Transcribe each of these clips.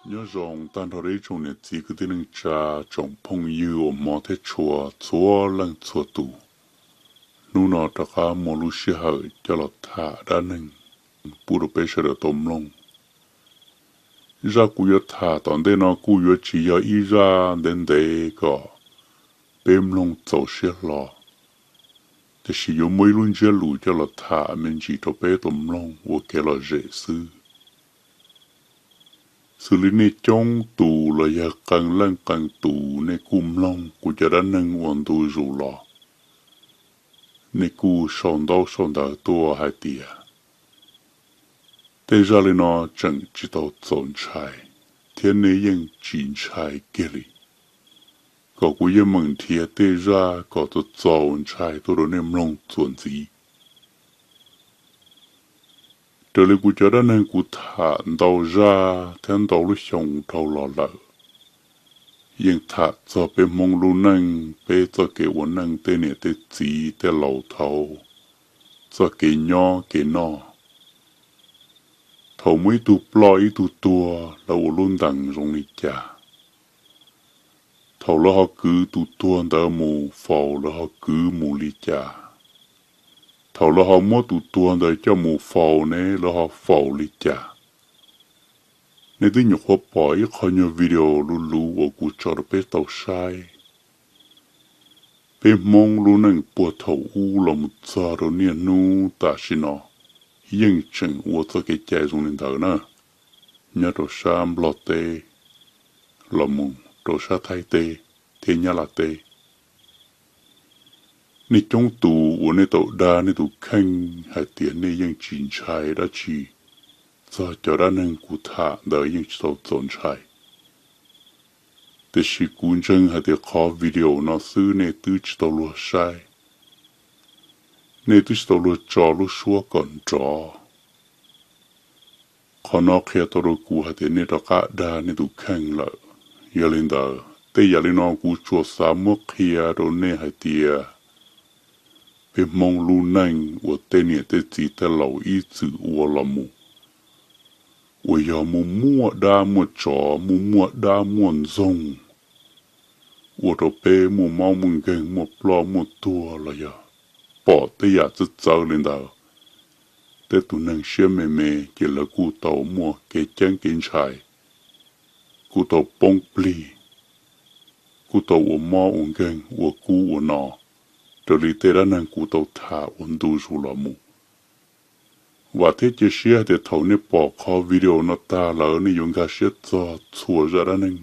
Nyob zoo tag nrho rau ib tsoom niam txiv kwv tij neej tsa, tsoom phooj ywg uas hmov thiab tshua txhua leej txhua tus. Hnub no rov qab muaj lub sij hawm coj los tham dab neeg pub rau peb sawv daws tau mloog. Zaj kuv yuav tham tom ntej no kuj yuav tsis yog ib zaj ntev ntev kom peb mloog txaus siab hlo, tiam sis yuav muaj ib lub ntsiab lus coj los tham me ntsis rau peb tau mloog ua kev lom zem xwb. Xws li nej coob tus los yog qee leej qee tus nej kuj mloog kuv cov dab neeg uas ntu zus los, nej kuj sau ntaub sau ntawv tuaj hais tias tej zaj li no tseem tsis tau txaus ntshai, thiab nej yeej tsis ntshai kiag li, kom kuv yeej meem nrhiav tej zaj kom txaus txaus ntshai tuaj rau nej mloog txuas ntxiv. Raws li kuv cov dab neeg kuv tham ntau zaj thiab ntau lub xyoo dhau los lawm, yeej tham txog peb Hmoob lub neej, peb txoj kev ua neej, tej niam tej txiv tej laus thaud, txoj kev nyob kev noj. Thaum muaj ib tug ploj ib tug tuag lawv ua lub ntees zoo li cas, thaum lawv ho kwv tus tuag ntawd mus faus lawv ho kwv mus li cas, thaum lawv ho muab tus tuag ntawd coj mus faus ne lawv ho faus li cas. Nej twb nyuam qhuav pom ib qho nyuag video luv luv uas kuv tso rau peb tau saib. Peb Hmoob lub neej puag thaum ub los mus txog rau niaj hnub tam sim no, yeej tseem ua txoj kev cai zoo li ntawd na, nyob rau sab Nplog teb los mus rau sab Thaib teb thiab Nyab Laj teb. Nej coob tus uas nej tau dag nej tus kheej hais tias nej yeej tsis ntshai dab tsi txog cov dab neeg kuv tham ntawd yeej tsis tau txaus ntshai. Tiam sis kuv ntseeg hais tias qhov video no xwb nej twb tsis tau luag saib, nej twb tsis tau luag tso lub suab kom nrov. Qhov no qhia tau rau kuv hais tias nej rov qab dag nej tus kheej lawm. Yog li ntawd tej yam li no kuv tsuas xav muab qhia rau nej hais tias peb Hmoob lub neej uas tej niam tej txiv tej laus ib txwm ua los mus, uas yog mus muaj dab muaj tsov, mus muaj dab muaj ntxoog, ua rau peb muaj mob muaj nkeeg, muaj ploj muaj tuag los yog pom tej yam txawv txawv li ntawd, tej tus neeg siab me me ces lawv kuj tau muaj kev ceeb kev ntshai, kuj tau poob plig, kuj tau ua mob ua nkeeg ua kub ua no, raws li tej dab neeg kuv tau tham ua ntu zus los mus. Vam thiab cia siab hais tias thaum nej pom qhov video no tag lawm nej yuav nkag siab txog txhua zaj dab neeg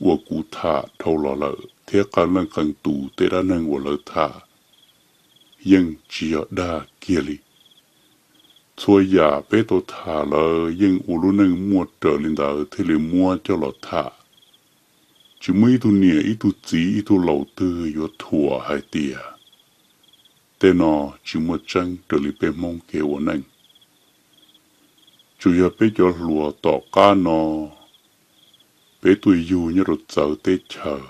uas kuv tham dhau los lawm thiab qee leej qee tus tej dab neeg uas lawv tham yeej tsis yog dag kiag li. Txhua yam peb tau tham lawm yeej ua lub neej muaj raws li ntawd thiaj li muab coj los tham. Tsis muaj ib tug niam ib tug txiv ib tug laus twg yuav thuam hais tias tej no tsis muaj tseeb raws li peb Hmoob kev ua neej. Tsuas yog peb cov hluas tom qab no, peb tuaj yug nyob rau txawv teb chaws,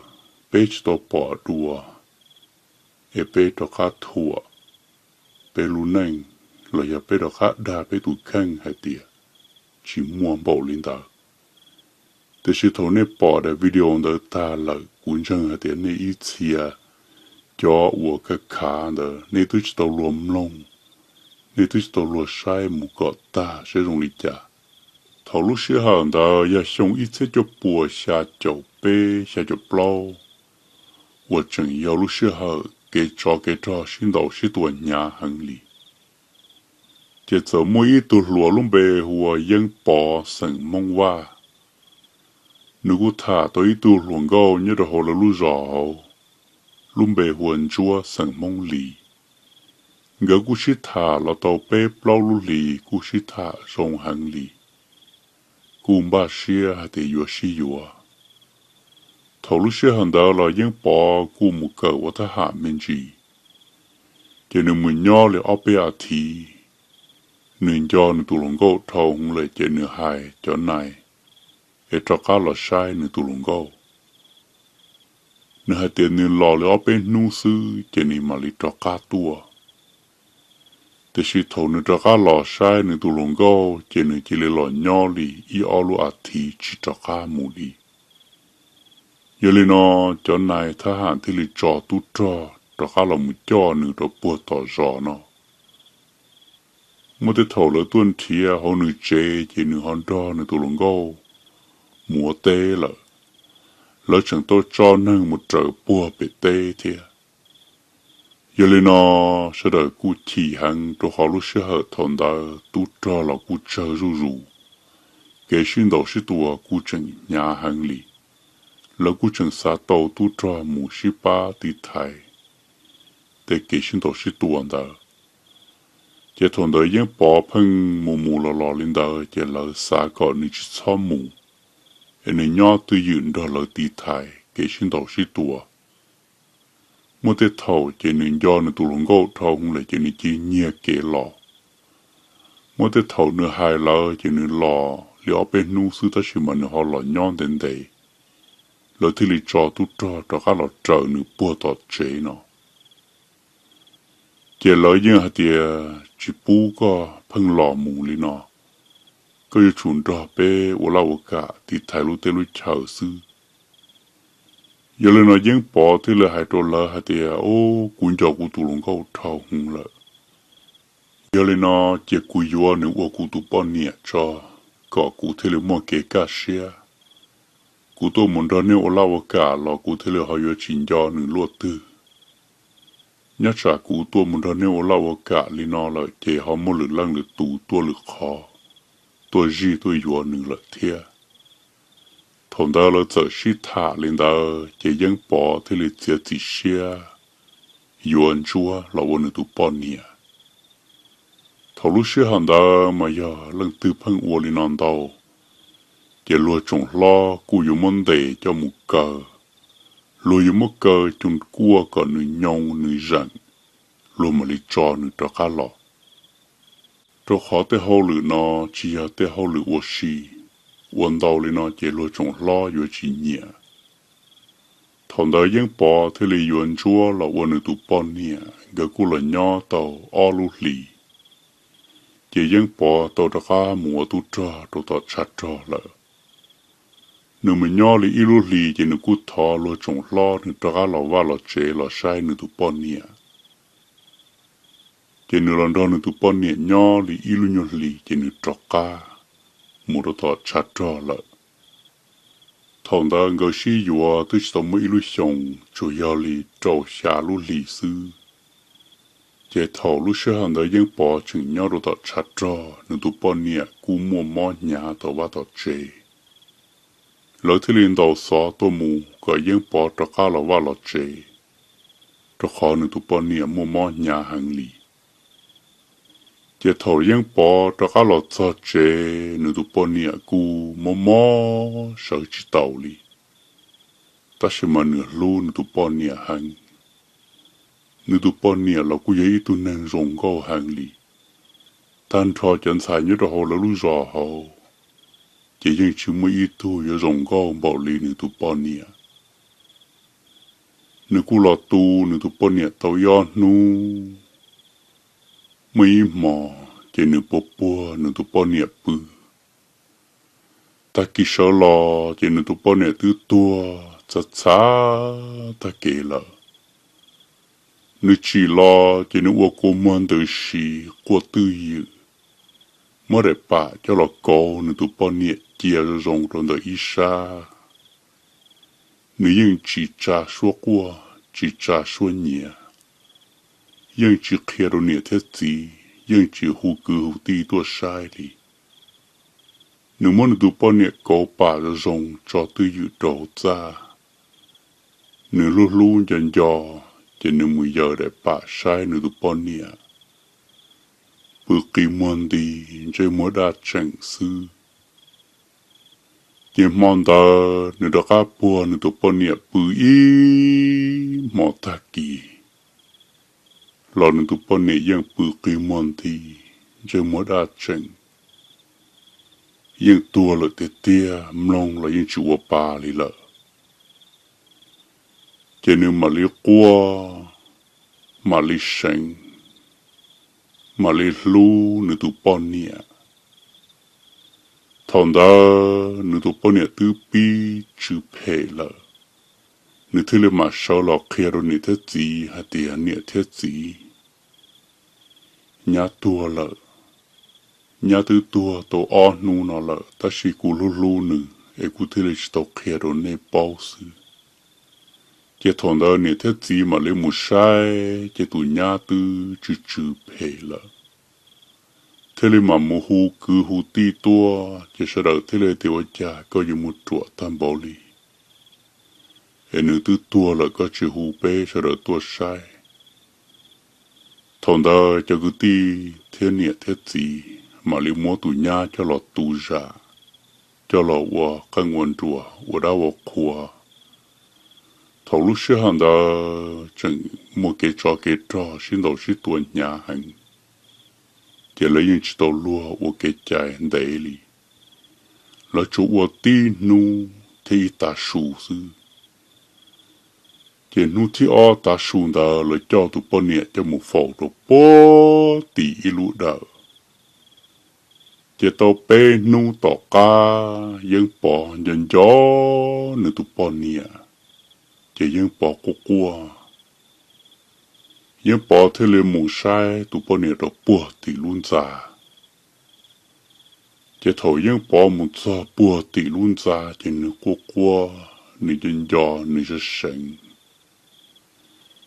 peb tsis tau pom dua, es peb rov qab thuam peb lub neej, los yog peb rov qab dag peb tus kheej hais tias tsis muaj npaum li ntawd. Tiam sis thaum nej pom daim video ntawd tag lawm kuv ntseeg hais tias nej ib txhia cov uas khav khav ntawd nej twb tsis tau luag mloog, nej twb tsis tau luag saib mus kom tag saib zoo li cas. Thaum lub sij hawm ntawd yog xyoo ib txhiab cuaj puas xya caum peb xya caum plaub, uas tseem yog lub sij hawm kev tsov kev rog sib ntaus sib tua hnyav heev li, ces txawm muaj ib tug hluas lub npe hu ua Yeeb Pov xeem Hmoob Vaj. Nws kuj tham tau ib tug hluas nkauj nyob rau hauv lawv lub zos hauv, lub npe hu ua Ntsuab xeem Hmoob Lis. Nkawd kuj sib tham los tau peb plaub lub hlis kuj sib tham zoo heev li, kuj npaj siab hais tias yuav sib yuav. Thaum lub sij hawm ntawd los Yeeb Pov kuj mus kawm ua thab ham me ntsis, ces nws mus nyob li ob peb as thiv, nws nco nws tus hluas nkauj dhau hwv lawm ces nws hais cov nais es rov qab los saib nws tus hluas nkauj. Nws hais tias nws los li ob peb hnub xwb ces nws mam li rov qab tuaj. Tiam sis thaum nws rov qab los saib nws tus hluas nkauj ces nws cia li los nyob li ib ob lub as thiv tsis rov qab mus li. Yog li no, cov nais thab ham thiaj li tso tub rog rov qab los mus coj nws rau puag tom zos no. Muaj tej thaum lawv tuaj nrhiav hauv nws tsev ces nws ho nrog nws tus hluas nkauj mus ua teb lawm. Lawv tseem tau tso neeg mus raws puag pem teb thiab. Yog li no, sawv daws kuj chim heev rau qhov lub sij hawm thaum ntawd tub rog los kuj tsawg zuj zus, kev sib ntaus sib tua kuj tseem hnyav heev li. Lawv kuj tseem xav tau tub rog mus sib pab tiv thaiv tej kev sib ntaus sib tua ntawd. Ces thaum ntawd Yeeb Pov pheej mus mus los los li ntawd ces lawv xav kom nws tsis txhob mus, es nws nyob twj ywm nrog lawv tiv thaiv kev sib ntaus sib tua. Muaj tej thaum ces nws nco nws tus hluas nkauj dhau hwv lawm ces nws cia li nyiag kev los. Muaj tej thaum nws hais lawv ces nws los li ob peb hnub xwb tab sis mas nws ho los nyob ntev ntev, lawv thiaj li tso tub rog rov qab los raws nws puag tom tsev no. Ces lawv yeej hais tias tsis pub koj pheej los mus li no, koj yuav tsum nrog peb ua laj ua kam tiv thaiv lub teb lub chaw xwb. Yog li no Yeeb Pov thiaj li hais rau lawv hais tias, Ub, kuv nco kuv tus hluas nkauj dhau hwv lawm. Yog li no, cia kuv yuav nws ua kuv tus poj niam tso, kom kuv thiaj li muaj kev kaj siab. Kuv tuaj mus nrog nej ua laj ua kam los kuv thiaj li ho yuav tsis nco nws luaj twg. Nyob tsam kuv tuaj mus nrog nej ua laj ua kam li no lawm ces ho muaj lwm leej lwm tus tuaj lwm qhov, tuaj zij tuaj yuav nws lawm thiab. Thaum ntawd lawv txawm sib tham li ntawd ces Yeeb Pov thiaj li txiav txim siab yuav Ntsuab los ua nws tus poj niam. Thaum lub sij hawm ntawd mas yog leej twg pheej ua li no ntau, ces luag tsoom hlob kuj yuav muab ntes coj mus kaw. Luag yuav muab kaw cug kuaj kom nws nyoo nws zeem, luag mam li tso nws rov qab los. Rau qhov tej hauj lwm no tsis yog tej hauj lwm ua si, ua ntau li no ces luag tsoom hlob yuav tsis nyiam. Thaum ntawd Yeeb Pov thiaj li yuav Ntsuab los ua nws tus poj niam, nkawd kuj los nyob tau ob lub hlis. Ces Yeeb Pov tau rov qab mus ua tub rog rau tom tshav rog lawm. Nws mus nyob li ib lub hlis ces nws kuj thov luag tsoom hlob nws rov qab los vaj los tsev los saib nws tus poj niam. Ces nws los nrog nws tus poj niam nyob li ib lub nyuag hlis ces nws rov qab mus rau tom tshav rog lawm. Thaum ntawd nkawd sib yuav twb tsis tau muaj ib lub xyoos, tsuas yog li rau xya lub hlis xwb. Ces thaum lub sij hawm ntawd Yeeb Pov tseem nyob rau tom tshav rog, nws tus poj niam kuj muaj mob hnyav tom vaj tom tsev. Lawv thiaj li ntaus xov tuaj mus kom Yeeb Pov rov qab los vaj los tsev, rau qhov nws tus poj niam muaj mob hnyav heev li. Ces thaum Yeeb Pov rov qab los txog tsev, nws tus poj niam kuj mob mob sawv tsis taus li, tab sis mas nws hlub nws tus poj niam heev. Nws tus poj niam los kuj yog ib tug neeg zoo nkauj heev li. Tag nrho cov ntxhais nyob rau hauv lawv lub zos hauv, ces yeej tsis muaj ib tug yuav zoo nkauj npaum li nws tus poj niam. Nws kuj los tu nws tus poj niam tau ib ob hnub, muaj ib hmo ces nws puag puag nws tus poj niam pw. Tag kis sawv los ces nws tus poj niam twb tuag txhav txhav tag kev lawm. Nws tsim los ces nws ua kua muag ntws si quaj twj ywm, muab daim pam coj los kauv nws tus poj niam cia zoo zoo rau ntawm ib sab. Nws yeej tsis tsa suab quaj tsis tsa suab nyiav, yeej tsis qhia rau niam thiab txiv, yeej tsis hu kwv hu tij tuaj saib li. Nws muab nws tus poj niam kauv pam zoo zoo tso twj ywm rau hauv txaj. Nws hlub hlub nco nco, ces nws mus yaws daim pam saib nws tus poj niam, pw qi muag nti, ntsej muag daj tseem xwb. Ces hmo ntawd nws rov qab puag nws tus poj niam pw ib hmo tag kis los nws tus poj niam yeej pw qi muag nti, ntsej muag daj tseem, yeej tuag lawm tiag tiag, mloog los yeej tsis ua pa li lawm. Ces nws mam li quaj, mam li seev, mam li hlub nws tus poj niam. Thaum ntawd nws tus poj niam twb pib tsw phem lawm, nws thiaj li mam sawv los qhia rau niam thiab txiv hais tias, niam thiab txiv, nyab tuag lawm. Nyab twb tuag tau ob hnub no lawm, tab sis kuv hlub hlub nws es kuv thiaj li tsis tau qhia rau nej paub xwb. Ces thaum ntawd niam thiab txiv mam li mus saib ces tus nyab twb tsw tsw phem lawm, thiaj li mam mus hu kwv hu tij tuaj, ces sawv daws thiaj li tias, ua cas koj yuav mus ruam tag npaum li, es nws twb tuag lawm koj tsis hu peb sawv daws tuaj saib. Thaum ntawd cov kwv tij thiab niam thiab txiv mam li muab tus nyab coj los tu zam, coj los ua qeej ua nruas ua dab ua qhua. Thaum lub sij hawm ntawd tseem muaj kev tsov kev rog sib ntaus sib tua hnyav heev, ces lawv yeej tsis tau luag ua kev cai ntev li. Lawv tsuas ua tib hnub thiab ib tav su xwb. Ces hnub thib ob tav su ntawd lawv coj tus poj niam coj mus faus rau puag tim ib lub dawm. Ces tau peb hnub tom qab Yeeb Pov nco nco nws tus poj niam, ces Yeeb Pov quaj quaj. Yeeb Pov thiaj li mus saib tus poj niam rau puag tim lub ntxa. Ces thaum Yeeb Pov mus txog puag tim lub ntxa ces nws quaj quaj, nws nco nco nws seev seev.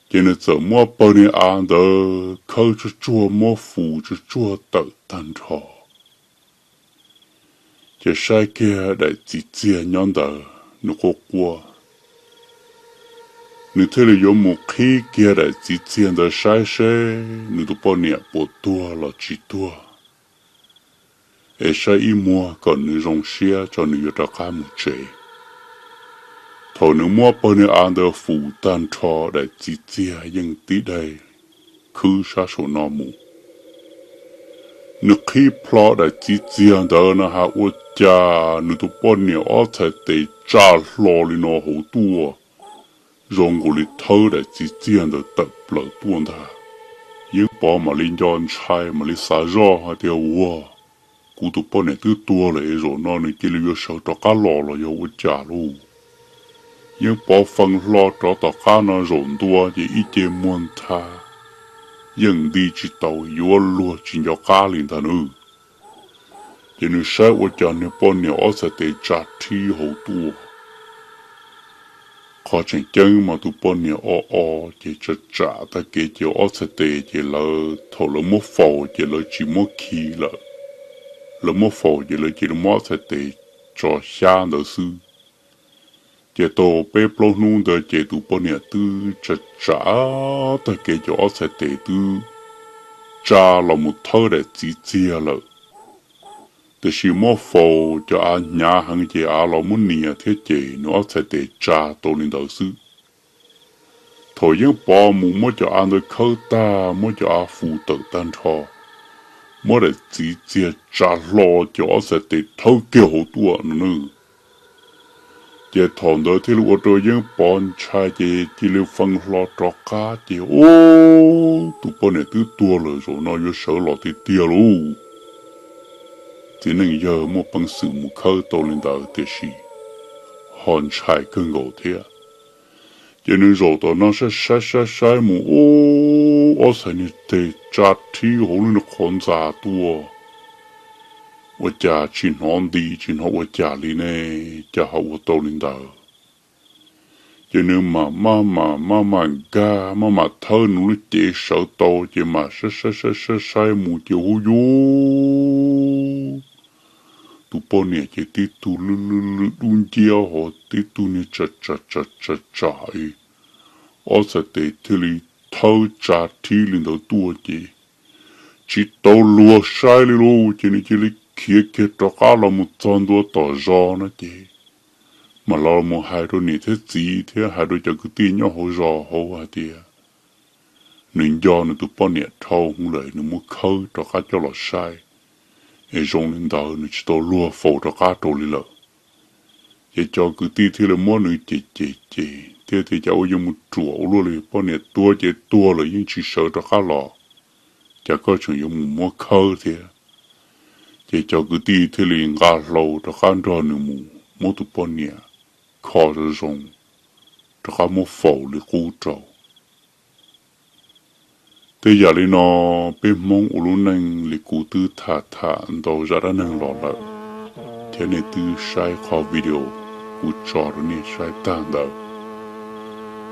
Ces nws txawm muab pawg niag av ntawd khawb tsuag tsuag muab fus tsuag tsuag tawm tag nrho. Ces saib kiag daim txiv txiag nyob ntawd nws quaj quaj. Nws thiaj li yuav mus qhib kiag daim txiv txiag ntawd saib seb nws tus poj niam puas tuag los tsis tuag, es saib ib muag kom nws zoo siab tso nws yuav rov qab mus tsev. Thaum nws muab pawg niag av ntawd fus tag nrho daim txiv txiag yeej tib daig khwb sab saum no mus. Nws qhib plho daim txiv txiag ntawd no has ua cas nws tus poj niam ob txhais tes tsa hlo li no hauv tuaj, zoo nkaus li thawb daim txiv txiag ntawd tawm plaws tuaj ntag. Yeeb Pov mam li nco ntshai mam li xav zoj hais tias, ua, kuv tus poj niam twb tuag lawm es zaum no nws cia li yuav sawv rov qab los los yog ua cas lauj? Yeeb Pov fee hlo rov tom qab no zaum ntua ces ib ce muag ntha, yeej nti tsis tau, yuav luag tsis nco qab li ntag nawb. Ces nws saib ua cas nws poj niam ob txhais tes tsa rhib hauv tuaj. Qhov tseem ceeb mas tus poj niam o o ces tsam tsam tag kev ces ob txhais tes ces lawv thaum lawv muab faus ces lawv tsis muab khi lawm. Lawv muab faus ces lawv cia li muab ob txhais tes tso xyab ntawd xwb. Ces tau peb plaub hnub ntawd ces tus poj niam twb tsam tsam tag kev ces ob txhais tes twb tsa los mus thawb daim txiv txiag lawm. Tiam sis muab faus cov av hnyav heev ces av los muab nias thiab ces nws ob txhais tes tsa tau li ntawd xwb. Thaum Yeeb Pov mus muab cov av ntawd khawb tag muab cov av fus tawm tag nrho, muab daim txiv txiag tsa hlo ces ob txhais tes thawb kiag hauv tuaj no nawb. Ces thaum ntawd thiaj li ua rau Yeeb Pov ntshai ces cia li fee hlo rov qab ces, ub, tus poj niam twb tuag lawm zaum no yuav sawv los tiag tiag lauj. Txiv neej yawg muaj peev xwm mus khawb tau li ntawd tiam sis ho ntshai kawg nkaus thiab. Ces nws zaum tom no saib saib saib saib mus, ub, ob txhais niag tes tsa rhib hauv lub niag qhov ntxa tuaj. Ua cas tsis hnov nti tsis hnov ua cas li ne, cas ho ua tau li ntawd? Ces nws mam maj mam maj mam nkag maj mam thawb nws lub cev sawv tau ces mam saib saib saib saib saib mus ces hu yus, tus poj niam ces tib tug lwj lwj lwj dub nciab ho tib tug niag tsam tsam tsam tsam tsam, ob txhais tes thiaj li thawb tsa rhib li ntawd tuaj ces tsis tau luag saib li lauj. Ces nws cia li khiav kiag rov qab los mus txog ntua tom zos no ces mam los mus hais rau niam thiab txiv thiab hais rau cov kwv tij nyob hauv zos hauv hais tias nws nco nws tus poj niam dhau hwv lawm, nws muab khawb rov qab coj los saib, es zoo li ntawd nws tsis tau luag faus rov qab rau li lawm. Ces cov kwv tij thiaj li muab nws cem cem cem thiab tias cas ua yeej mus ruam ua luaj li, poj niam tuag ces tuag lawm yeej tsis sawv rov qab los, cas koj tseem yuav mus muab khawb thiab? Ces cov kwv tij thiaj li nqa hlau rov qab nrog nws mus muab tus poj niam kho zoo zoo, rov qab muab faus li qub rau. Tej yam li no, peb Hmoob ua lub neej li kuv twb tham tham ntau zaj dab neeg los lawm, thiab nej twb saib qhov video kuv tso rau nej saib tag ntawd.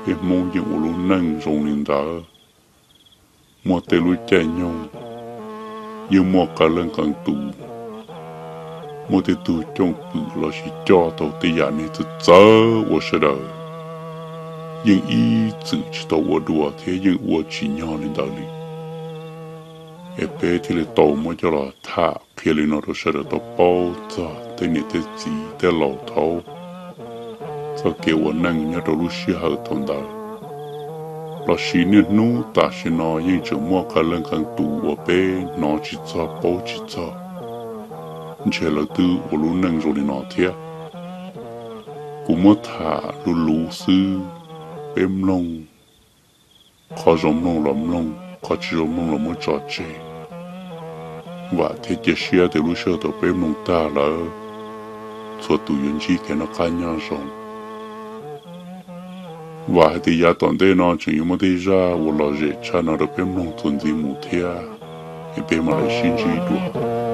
Peb Hmoob yeej ua lub neej zoo li ntawd, muaj tej lub caij nyoog yeej muaj qee leej qee tus, muaj tej tug cooj pwm los sis coj tau tej yam neeg txawv txawv ua sawv daws yeej ib txwm tsis tau ua dua thiab yeej ua tsis nyog li ntawd li. Es peb thiaj li tau muab coj los tham qhia li no rau sawv daws tau paub txog tej niam tej txiv tej laus thaud txoj kev ua neej nyob rau lub sij hawm thaum ntawd. Los sis niaj hnub tam sim no yeej tseem muaj qee leej qee tus uas peb hnov tsis txog paub tsis txog, ntshe lawv twb ua lub neej zoo li no thiab. Kuv muab tham luv luv xwb, peb mloog, qhov zoo mloog los mloog, qhov tsis zoo mloog los muab tso tseg. Vam thiab cia siab tias lub sij hawm thaum peb mloog tag lawm, txhua tus yuav ntsib kev noj qab nyob zoo. Vam hais tias yav tom ntej no tseem yuav muaj tej zaj uas lom zem tshaj no rau peb mloog txuas ntxiv mus thiab, es peb mam li sib ntsib dua.